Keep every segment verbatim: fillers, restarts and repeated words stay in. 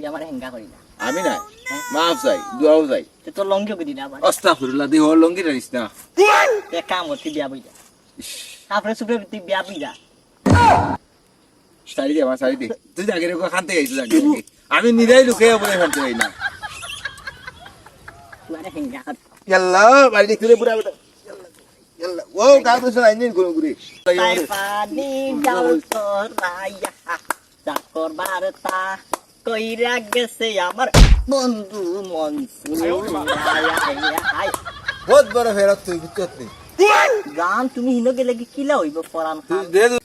আমারে হেঙ্গা করি না। আমি নাই। হ্যাঁ? মাফ চাই, দোয়াও চাই। তে তোর লঙ্গি ওকে দিলে আবার। আস্তাগফিরুল্লাহ, দি ওর লঙ্গি রাখিস না। তে কাম করতে বিয়া বইলা। ইস। কাপড়ে চুপড়ে তুই বিয়া বইলা। শাড়ি দে, আমার শাড়ি দে। তুই জাগিরে ওকে খান থেকে আইছিস জাগিরে। আমি নিরাই লুকে বলে খান থেকে না। তোমারে হেঙ্গা কর। ইয়াল্লা, বাড়ি দেখতে রে বুড়া বেটা। ইয়াল্লা, ও গাও তো শোনা ইঞ্জিন ঘুরে ঘুরে। তাই পানি ডাল তো রাইয়া। চাকর বার্তা কইরা গেছে আমার বন্ধু মনসুর। হায়, হায়, হায়। বহুত বড় ফেরত তুই, বুঝছত নি? জান, তুমি হিনো গেলে কি কিলা হইব পরান তুই খান? দে দু-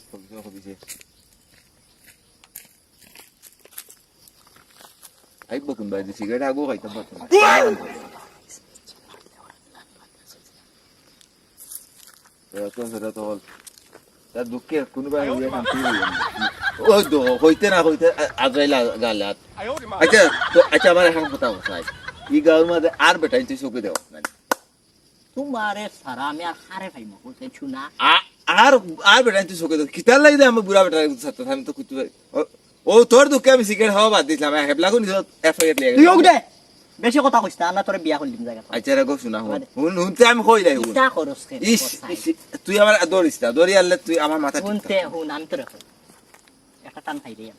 আইব কোন বাড়ি? সিগারেট আগো খাইতাম পারতাম না। এত সেটা তো বল। তার দুঃখে কোনোবাই হইয়া শান্তি হইল না। ওই তো, হইতে না হইতে আ-, আজরাইল আ-, গালে হাত। আচ্ছা, তো, আচ্ছা, আমার এখন কথা চাই। এই গাঁওর মাঝে আর বেটাইন তুই চোখে দেও না। তোমারে সারা আমি আর হারে পাইমু, বুঝছো না? আ-, আর, আর বেটাইন তুই চোখে দেও। কিতার লাগি দে আমি বুড়া বেটার সাথে আমি তো কুত্তু ভাই। ও, ও, তোর দুঃখে আমি সিগারেট খাওয়া বাদ দিছিলাম। হেবলা কোন দিন এক প্যাকেট লিয়ে তুই গেল। হোক দে। বেশি কথা কইস না, আমরা তোরে বিয়া করলিম জায়গা। আচ্ছা, রে গো, শোনা, হুন। আরে। হুন, হুনতে আমি কই লাই, হুন। ইচ্ছা করস কে, ইস, কথা। ইস, তুই আমার দৌড়িস না, দৌড়ি আনলে তুই আমার মাথা ঠিক হুনতে, থাকবে। হুন, আমি তোরে কই। একটা টান খাই দে।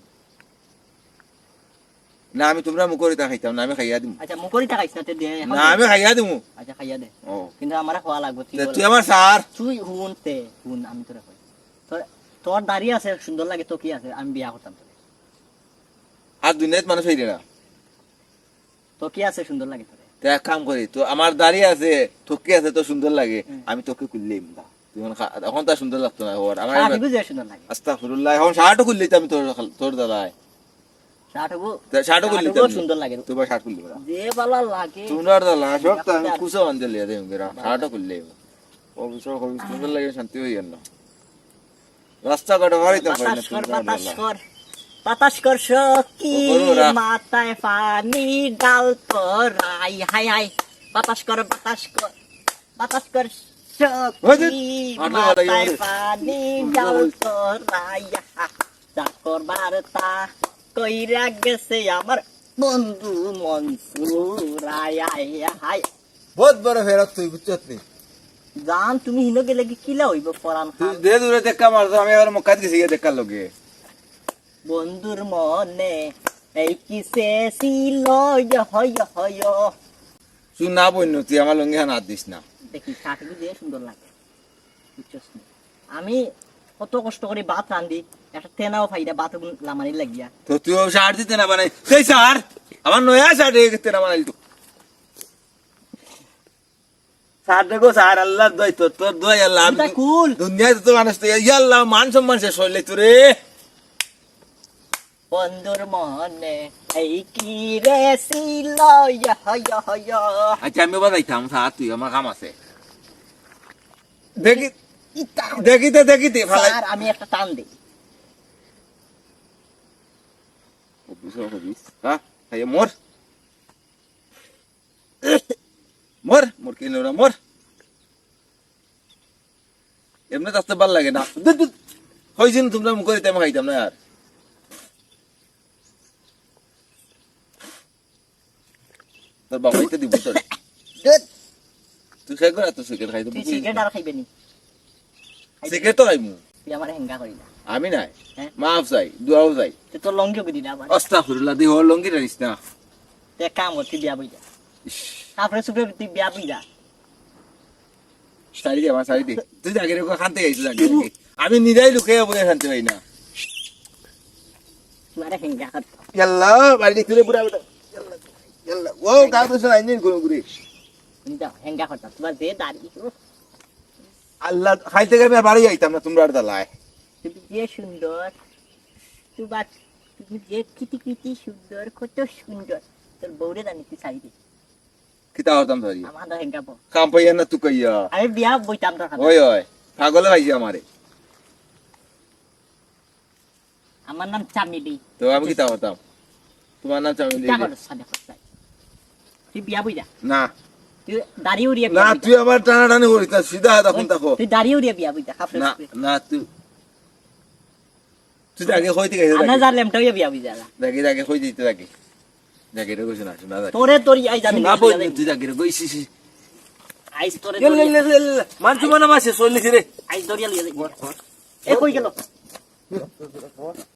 না, আমি তোমরা মুখরিতা খাইতাম না, আমি খাইয়া দিমু। আচ্ছা, মুখরিতা খাইস না, তে দে, এখন না, দে। আমি খাইয়া দিমু। আচ্ছা, খাইয়া দে। ও। কিন্তু আমারে খাওয়া লাগবো, তুই তে বল। তুই আমার স্যার। তুই হুনতে, হুন, আমি তোরে কই। তোর, তোর দাড়ি আছে, সুন্দর লাগে, তো কি আছে? আমি বিয়া করতাম তোরে। আর দুনিয়াত মানুষ হইলে না। তো কি আছে সুন্দর লাগে তোরে? তে এক কাম করি, তো আমার দাড়ি আছে, তো কি আছে, তো সুন্দর লাগে, হুম। আমি তোকে খুললেই মুদা। তুই এখন খা-, এখন তো আর সুন্দর লাগতো না, ওর। আমার শার্ট এবার বুঝে সুন্দর লাগে। আস্তাগফিরুল্লাহ, এখন শার্টও খুললেই তো আমি তোর, তোর দাদায়। শার্ট হবো? তে শার্টও খুললেই তো শার্ট হবো আমি। সুন্দর লাগে। তুই বা শার্ট খুললি না। যে বালা লাগে। তোমরা আর দাদা, সব তো আমি বালা। কুসা বান্ধে লিয়ে দেবো, বেরা। বালা। শার্টও খুললেই। ও, সব খুব সুন্দর লাগে, শান্তি হয়ে গেল। রাস্তাঘাটে বাড়াইতাম পারি না, বাতাস কর, বাতাস কর। বাতাস কর সখী, ও, করো না। মাথায় পানি ডাল তোর। হাই, হাই, হাই। বাতাস কর, বাতাস কর। বাতাস কর সখী, ওই যে, আটলো মাথায় পানি ডাল তোর। চাকর বার্তা কইরা গেছে আমার বন্ধু মনসুর। হাই, হাই, হাই। বহুত বড় ফেরত তুই, বুঝছত নি? জান, তুমি হিনো গেলে কি কিলা হইব পরান তুই খান? দে দূরে দেখা মার, আমি আবার মক্কাত গেছি গিয়া দেখার লগে। বন্ধুর মনে এই কিসে ছিল, ইয়, হয়, হয়। তুই না বইন, তুই আমার লুঙ্গি হাত দিস না। দেখি, শার্ট দিয়ে সুন্দর লাগে, বুঝছস নি? আমি কত কষ্ট করি ভাত রান্ধি, একটা তেনাও পাই না, ভাত লামানি লাগিয়া। তো তুই ও শার্ট দিতে না বানাই, সেই শার্ট, আমার নয়া শার্ট হয়ে গেছে না বানাই তো। স্যার দেখো, স্যার, আল্লাহর দোয়াই, তোর, তোর দোয়াই, আল্লাহ, আমি এটা দু-, কুল। দুনিয়ায় যত মানুষ তো, ইয়া আল্লাহ, মান সম্মান শেষ হইলে তো রে। বন্ধুর মনে এই কি রে ছিল, ইয়া, ইয়া, ইয়া। আচ্ছা, আমি বাজাইতাম, স্যার, তুই আমার কাম আছে। দেখি, ইতা। দেখি তো, দেখি তো, ফালাই। স্যার, আমি একটা টান দেই। ও, বুঝো, ও, বুঝ। হ্যাঁ, এই মর। মর, মর, কি নোরা, মর। এমনে তো আসতে ভালো লাগে না। দূর, দূর। হইছে না, তোমরা মুখে দিতে আমি খাইতাম না আর। তোর বাবা ইতে দিব তোর। দূর। তুই খাই করে, তুই সিগারেট খাই, তুই তুই বুঝলি? সিগারেট আর খাইবে নি? সিগারেট তো খাইমু। তুই আমার হেঙ্গা করি না। আমি নাই। হ্যাঁ? মাফ চাই, দোয়াও চাই। তুই তোর লঙ্গি ওকে দিলে আবার। আস্তাগফিরুল্লাহ, দি ওর লঙ্গি রাখিস না। তে কাম কর, তুই বিয়া বই যা। ইস। কাপড়ে চুপড়ে তুই বিয়া বই যা। শাড়ি দে, আমার শাড়ি দে। তুই জাগিরে ওকে খান থেকে আইছিস জাগিরে। আমি নিরাই লুকাইয়া বলে খানতে পাই না। তোমারে হেঙ্গা করতাম। ইয়াল্লা, বাড়ি দেখতে রে বুড়া বেটা। ইয়াল্লা, ইয়াল্লা। ও, গাও তো শোনা, ইঞ্জিন ঘুরে ঘুরে। তুমি যাও, হেঙ্গা করতাম। তোমার যে দাড়ি, উফ। আল্লাহ, খাইতে গেলে আর বাড়ি যাইতাম না, তোমরা আর জ্বালায়। তুমি যে সুন্দর, তোমার, তুমি যে কিটি কিটি সুন্দর, কত সুন্দর। তোর বউরে জানি তুই চাই দে। কিতা করতাম ধরি? আমার তো হেঙ্গা বউ। কাম পাইয়া না তুকাইয়া। আমি বিয়া বইতাম তোর কাছে। ওই, ওই, পাগলে পাইছে আমারে। আমার নাম চামেলি। তো আমি কিতা করতাম? তোমার নাম চামেলি কিতা রে। করস সাদে করতাই? তুই বিয়া বই যা। না। তুই দাড়ি উড়িয়ে বিয়া না, বই যা। তুই আমার টানাটানি করিস না, সিধা হাত এখন ওই, থাকো। তুই দাড়ি উড়িয়ে বিয়া বই যা, কাপড় না, চুপড়ে। না, তুই, তুই আগে কই থেকে আইছিস আনা আগে? যা লেমটা হইয়া বিয়া বই যা। আগে, আগে কই দিতে আগে। জাগিরে কইছে না, শোনা যায়। তোরে তোর আইজ আমি না বই, তুই জাগিরে কইছিস। আইজ তোরে মান সম্মান আমার শেষ হইলি রে। আইজ ধরিয়া লইয়া যাই। এ কই গেল?